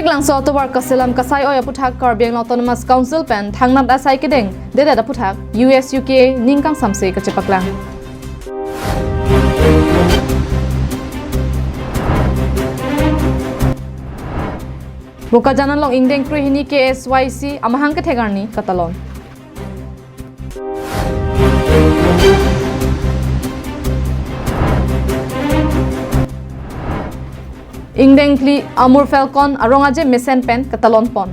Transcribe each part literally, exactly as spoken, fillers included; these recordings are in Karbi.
Langso atovar kaselam kasai-oi aputhak Karbi Anglong Autonomous Council pen thangnat asai kedeng dedet aputhak U S U K A ning kangsamse kachepaklang. Bokajan along ingdeng krehini K S Y C amahang kethek arni katalon. Ingdeng phli Amur Falcon arong aje mesen pen katalon pon.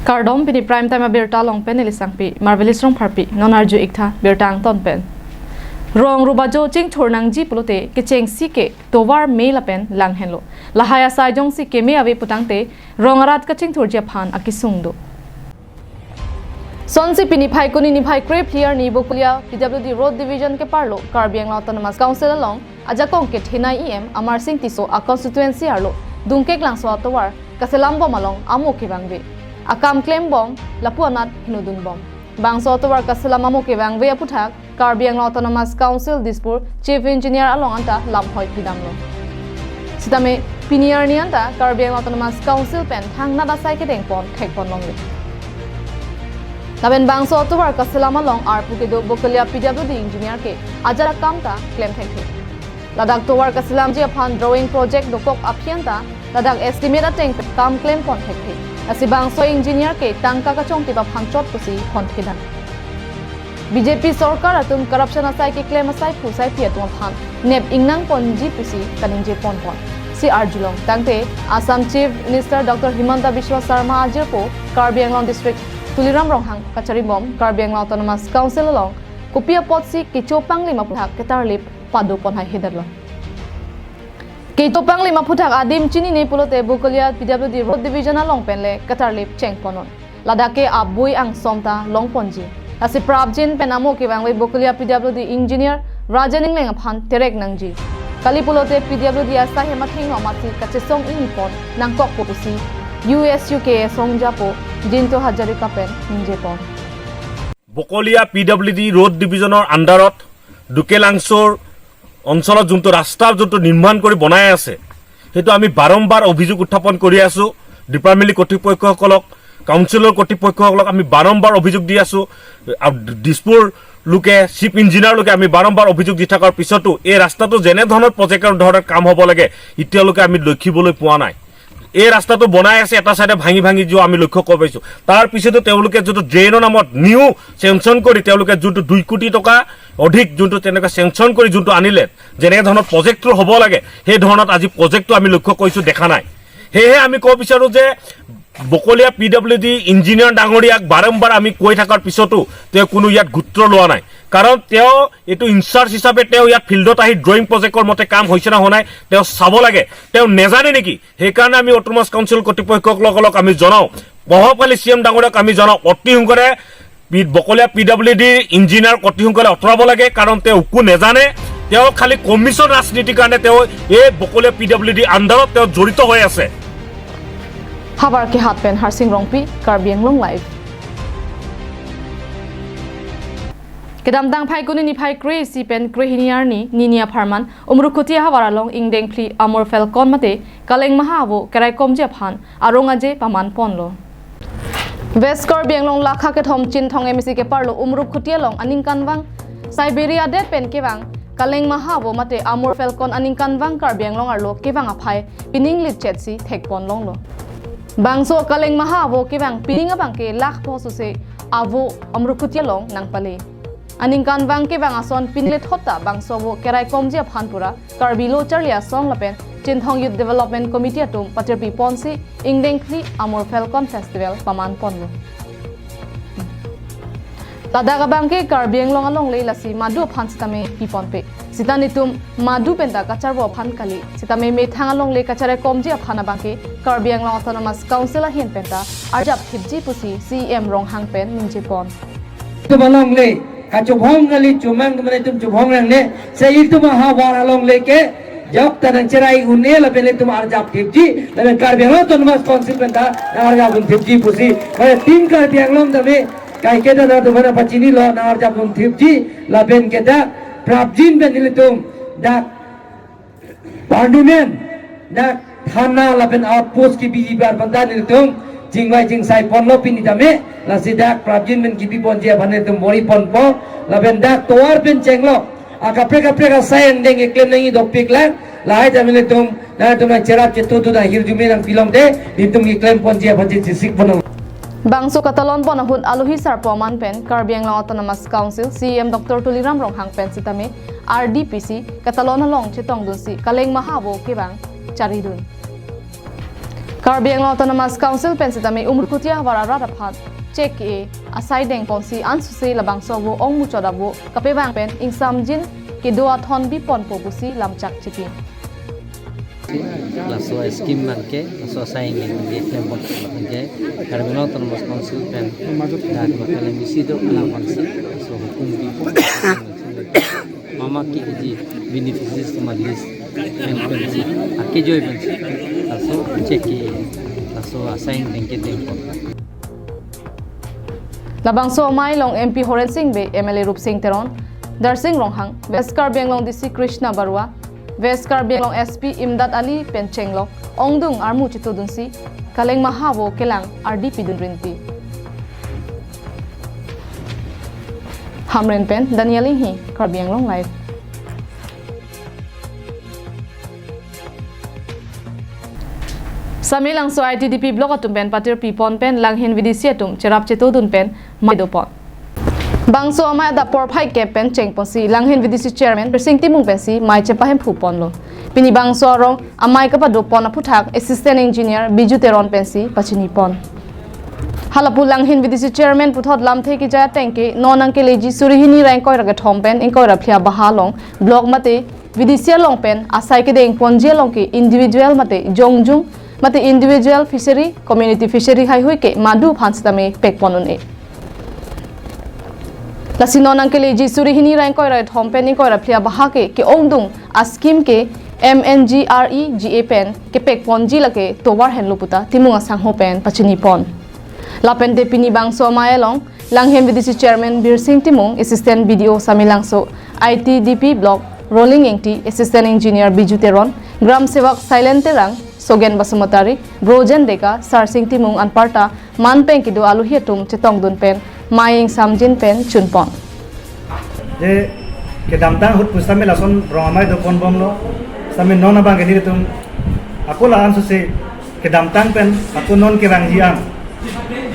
Kardom, pini Prime Time abirta along pen neli Sangpi Marvelous Rongpharpi, non arju iktha birta angton pen. Rong rubajo chingthur nangji pulote kechengsi ke tovar me lapen lang henlo. Lahai asai jongsi keme ave putangte rong arat kachingthurji aphan akesung do. Sonsi pini Phaikuni niphai krephli arni Bokolia P W D Road Division keparlo Karbi Anglong Autonomous Council along ajakong kethenei E M Amarsing Tisso a constituency arlo Dungkek Langso atovar kaselam bom along amo kevangve. Akam klem bom lapu anat hinudun bom. Bangso atovar kaselam amo kevangve aputhak Karbi Anglong Autonomous Council Dispur Chief Engineer along anta lamhoi pidamlo. Sitame pini arni anta Karbi Anglong Autonomous Council pen thangnat asai kedeng pon thek pon longle. Lapen bangso atovar kaselam along arpu kedo Bokolia P W D engineer ke ajat akam ta klem thekthe. Ladak tovar kaselamji aphan drawing project dokok aphi anta ladak estimate ateng pen kam klem pon thekthe. Lasi bangso engineer ke tangka kachongtip aphan chot pusi pon thedang. B J P sorkar atum corruption asai keklem asai phu asai phi atum aphan nep ingnang ponji pusi kaningje pon pon si arjulong. Tangte Assam Chief Minister Doctor Himanta Biswa Sarma ajirpo Karbi Anglong District Tuliram Ronghang kachari bom Karbi Anglong Autonomous Council along kopi apotsi kecho panglim aputhak ketarlip pado pon hai hedet lo. Kecho panglim aputhak adim chinine pulote Bokolia P W D Road Division along penle ketarlip cheng ponon. Ladak ke abui angsom ta long ponji. Lasi prapjin pen amo kevangve Bokolia P W D engineer Rajen Engleng aphan terek nangji. Kali pulote P W D asai hem athengno amatsi kachesong ingni pon nangkokpo pusi U S U K A songjapo Jinto Hazarika pen ningje pon. Bokolia P W D road ডিভিজনৰ আণ্ডাৰত ডুকেলাংচৰ অঞ্চলত যোনটো ৰাস্তা যোনটো নিৰ্মাণ কৰি বনাই আছে, সেইটো আমি বাৰম্বাৰ অভিযোগ উত্থাপন কৰি আছো। ডিপাৰ্টমেণ্ট কৰ্তৃপক্ষসকলক, কাউন্সিলৰ কৰ্তৃপক্ষসকলক আমি বাৰম্বাৰ অভিযোগ দি আছো। আৰু দিছপুৰ লোকে, চিফ ইঞ্জিনিয়াৰ লোকে আমি বাৰম্বাৰ অভিযোগ দি থকাৰ পিছতো এই ৰাস্তাটো যেনে ধৰণৰ প্ৰজেক্টৰ ধৰণে কাম হ'ব লাগে, এতিয়ালৈকে আমি দেখিবলৈ পোৱা নাই। এই ৰাস্তাটো বনাই আছে, এটা চাইডে ভাঙি ভাঙি যোৱা আমি লক্ষ্য কৰি পাইছো। তাৰ পিছতো তেওঁলোকে যোনটো ড্ৰেইনৰ নামত নিউ চেংচন কৰি তেওঁলোকে যোনটো দুই কোটি টকা অধিক যোনটো তেনেকুৱা চেংচন কৰি যোনটো আনিলে, যেনে ধৰণৰ প্ৰজেক্টটো হ'ব লাগে, সেই ধৰণত আজি প্ৰজেক্টটো আমি লক্ষ্য কৰিছো, দেখা নাই। সেয়েহে আমি ক'ব বিচাৰো যে বকলীয়া পি ডব্লিউ ডি ইঞ্জিনিয়াৰ ডাঙৰীয়াক বাৰম্বাৰ আমি কৈ থকাৰ পিছতো তেওঁ কোনো ইয়াত গুৰুত্ব লোৱা নাই। কাৰণ তেওঁ এইটো ইনচাৰ্জ হিচাপে তেওঁ ইয়াত ফিল্ডত আহি ড্ৰয়িং প্ৰজেক্টৰ মতে কাম হৈছে নে হোৱা নাই তেওঁ চাব লাগে। তেওঁ নেজানে নেকি? সেইকাৰণে আমি অট'নমাছ কাউন্সিল কৰ্তৃপক্ষসকলক আমি জনাওঁ, প্ৰভাৱশালী চি এম ডাঙৰীয়াক আমি জনাওঁ, অতি সোনকালে পি-, বকলীয়া পি ডব্লিউ ডি ইঞ্জিনিয়াৰক অতি সোনকালে আঁতৰাব লাগে, কাৰণ তেওঁ একো নেজানে। তেওঁ খালি কমিশ্যন ৰাজনীতিৰ কাৰণে তেওঁ এই বকলীয়া পি ডব্লিউ ডি আণ্ডাৰত তেওঁ জড়িত হৈ আছে। Havar kehat pen Harsing Rongpi, Karbi Anglong Live. Kedamtang Phaikuni niphai kre-isi pen krehini arni nini apharman Umrukhuti ahavar along ingdeng phli Amur Falcon mate Kaleng Maha avo keraikomji aphan arong aje paman ponlo. West Karbi Anglong lakha kethom Chinthong M A C keparlo Umrukhuti along aningkanvang Siberia adet pen kevang Kaleng Maha avo mate Amur Falcon aningkanvang Karbi Anglong arlo kevang aphai pining litchetsi thek pon longlo. Bangso Kaleng Maha avo kevang pining abangke lakh pho sose avo Umrukhuti along nangpale. Aningkanvang kevang ason pinle thot ta bangso avo keraikomji aphan pura Karbi Lo Charli Asong lapen Chinthong Youth Development Committee atum patirpi ponsi ingdeng phli Amur Falcon Festival paman ponlo. Ladak abangke Karbi Anglong alongle lasi madu aphan sitame pi ponpe. Sita netum madu penta kacharvo aphan kali. Sitame methang alongle kacharaikomji aphan abangke Karbi Anglong Autonomous Council ahin penta arjap thipji pusi C E M Ronghang pen ningje pon. Itum alongle kachobhong kali, chomang teman itum chobhong nangne. Sa itum ahavar alongle ke jok ta nangcherai un-e lapen itum arjap thipji, lapen Karbi Anglong Autonomous Council penta nang arjap un thipji pusi. Mane Team Karbi Anglong tame kaiketa na teman pachinilo, nang arjap un thipji, lapen keta prapjin pen ilitum dak parliament, dak Thana lapen outpost kebi ibar banta nelitum chingvai chingsai ponlo pini tame, lasi dak prapjin pen kebi ponji aphan nelitum bor-i ponpo, lapen dak tovar pen chenglok akaprek kaprek asai angdeng keklem nangji dopik lang, lahai tame nelitum, nangtum nangcherap chetudun ahirjume nangpilongte, nelitum keklem ponji aphan chesik ponlo. Bangso katalon pon ahut alohi sarpo aman pen Karbi Anglong Autonomous Council C E M Doctor Tuliram Ronghang pen sitame R D P si katalon along chetongdunsi Kaleng Maha avo kevang charidun. Karbi Anglong Autonomous Council pen sitame Umrukhutia havar arat aphan chek ke asai dengponsi ansose labangso avo ong muchot avo kapevang pen ingsamjin kedo athon biponpo pusi lamchak chipin. Laso scheme abangke, laso asai angdeng abangke, klem pon abangke, Karbi Anglong Autonomous Council pen, dak local M A C do, alang vangsi, laso hukum bipo, mama ke ji beneficiaries atum alist, pen pensi, akejoi pensi, laso chek ke, laso asai angdeng kedengpon. Labangso amei along M P Horen Sing Bey, M L A Rupsing Teron, Darsing Ronghang, West Karbi Anglong D C Krishna Barua, West Karbi Anglong S P Imdad Ali pen chenglok ongdung armu chetudunsi Kaleng Maha avo kelang R D P dun rinti. Hamren pen Daniel Inghi, Karbi Anglong Live. Samelangso I T D P block atum pen patir pipon pen Langhin V D C atum cherap chetudun pen mei dopon. Bangso amei adap porphai kep pen chengponsi Langhin V D C chairman Birsing Timung pensi mei chepahemphu ponlo. Pini bangso arong amei kapadopon aphuthak Assistant Engineer Biju Teron pensi pachinipon. Halapu Langhin V D C chairman puthot lamthe kejai ateng ke non nangkeleji suri hini ra ingkoi ra kethom pen ingkoi ra phli abaha along block mate V D C along pen asai kedengponji along ke individual mate jongjung mate individual fishery, community fishery haihui ke madu aphan sitame pekpon un-e. Lasi non nangkeleji suri hini ra ingkoi ra kethom pen ingkoi ra phli abaha ke ke-ongdung a-scheme ke M N G R E G A pen kepekponji lake tovar henlo puta Timung asangho pen pachinipon. Lapente pini bangso amei along Langhin V D C chairman Birsing Timung, Assistant B D O Samelangso, I T D P block Rolling Engti, Assistant Engineer Biju Teron, Gram Sevak Silent Terang, Sogen Basumatary, Brojen Deka, Sarsing Timung anparta man pen kedo alohi atum chetongdun pen mei ingsamjin pen chunpon. Je kedamtang ahut pusitame lason rong amei dopon bomlo, sitame non abangke nelitum ako la ansose kedamtang pen ako non kevangji an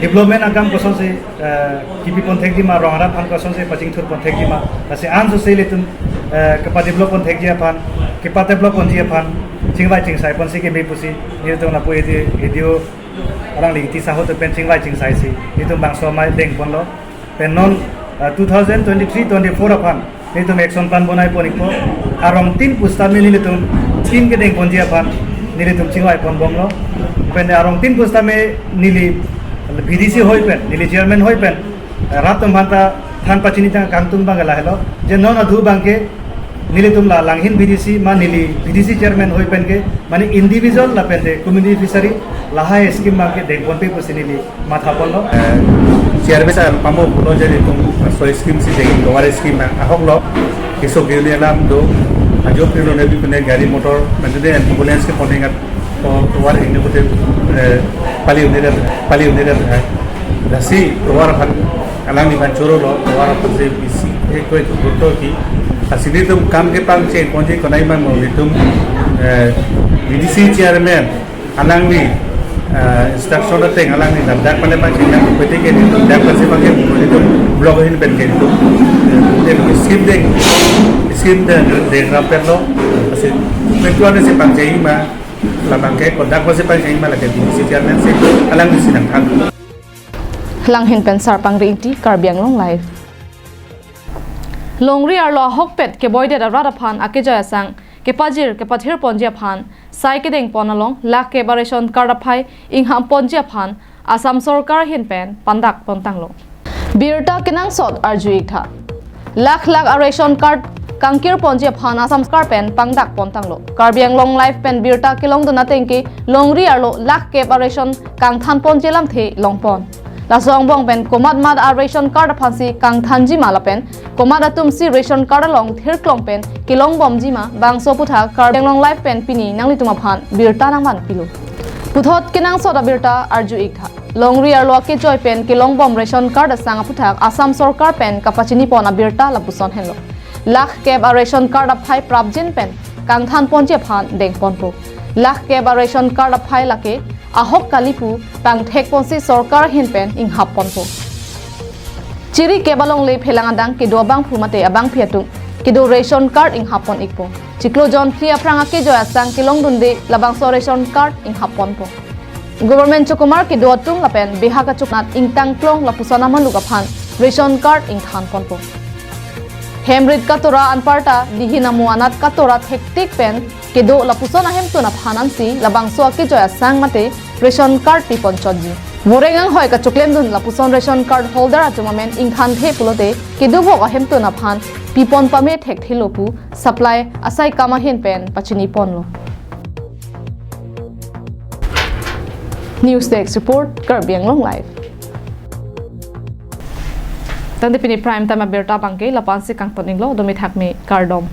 development akam kosonsi, eh, kipipon thekji ma, rong arat aphan kosonsi pachingthurpon thekji ma, lasi ansose ilitum, eh, kepadevelop pon thekji aphan, kepadevelop ponji aphan chingvai chingsai ponsi keme pusi nelitum lapu A D O, A D O alangli Engti saho atum pen chingvai chingsaisi nelitum bangso amei dengponlo. Pen non, ah, two thousand twenty-three twenty-four aphan nelitum action plan bonai pon-ikpo. Arongtin pusitame nelitum scheme kedengponji aphan nelitum chingvai pon bomlo. Pen arongtin pusitame neli V D C hoi pen, neli chairman hoi pen, eh, rat atum aphanta than pachini tang kangtung abangke lahelo. Je non adu abangke nelitum la Langhin V D C ma neli V D C chairman hoi pen ke, mane individual lapente community fishery lahai scheme abangke dengponpe pusi neli matha ponlo. Eh, chairman sir pamo pulo je nelitum soi scheme si deng, tovar scheme ahok lo. Kisok gini alam do, ajo pilo ne bi pune gari motor, mane de ambulance kepon-ik at, to, tovar ini pute, eh, pali unire, pali unire hai. Lasi tovar aphan alangli aphan chorolo, tovar aphansi bisi, eh, koi tu gurto ki. Lasi nelitum kam kepangchengponji konai mang nelitum, eh, V D C chairman, alangli, eh, instruction ateng alangli ladak pale pachini, pete ke ladak pasi pake nelitum block ahin pen ke nelitum, eh, scheme deng, scheme deng, deng rampetlo, lasi ketua ne si pangcheng ma, labangke kodak pasi pangcheng ma lake V D C chairman si alangli si nangthan. Langhin pen Sarpang Ri Ingti, Karbi Anglong Live. Longri arlo ahokpet keboidet arat aphan akejai asang kepajir kepathirponji aphan sai kedengpon along lakh kep a-ration card aphai inghamponji aphan Assam sorkar ahin pen pandak pontanglo. Birta kenangsot arju-ik tha. Lakh lakh a-ration card kangkirponji aphan Assam sorkar pen pandak pontanglo. Karbi Anglong Live pen birta kelongdun ateng ke Longri arlo lakh kep a-ration kangthanponji alamthe longpon. Laso angbong pen komat mat a ration card aphansi kangthanji ma lapen komat atumsi ration card along thirklong pen kelongbomji ma bangso aphuthak Karbi Anglong Live pen pini nanglitum aphan birta nangvanpilo. Puthot kenangsot abirta arju-ik tha. Longri arlo akejoi pen kelongbom ration card asang aphuthak Assam Sorkar pen kapachinipon abirta lapuson henlo. Lakh kep a ration card aphai prapjin pen kangthanponji aphan dengponpo. Lakh kep a ration card aphai lake ahok kali pu tangthekponsi sorkar ahin pen inghapponpo. Chiri kep alongle phelang adang kedo abangphu mate abangpi atum kedo ration card inghap pon-ikpo. Chiklo jonphli aphrang akejoi asang kelongdunde labangso ration card inghapponpo. Government chokomar kedo atum lapen bihak achoknat ingtangklong lapuson amaluk aphan ration card ingthanponpo. Hem rit katora anparta dihin amo anat katora thektik pen kedo lapuson ahemtun aphan ansi labangso akejoi asang mate ration card piponchotji. Voreng anghoi kachoklemdun lapuson ration card holder atum amen ingthanthe pulote kedovok ahemtun aphan pipon pame thekthelo pu supply asai kam ahin pen pachiniponlo. News Desk Report, Karbi Anglong Live. Tangte pini prime time abirta abangke lapu-ansi kangton-iklo, domi thakmi kardom.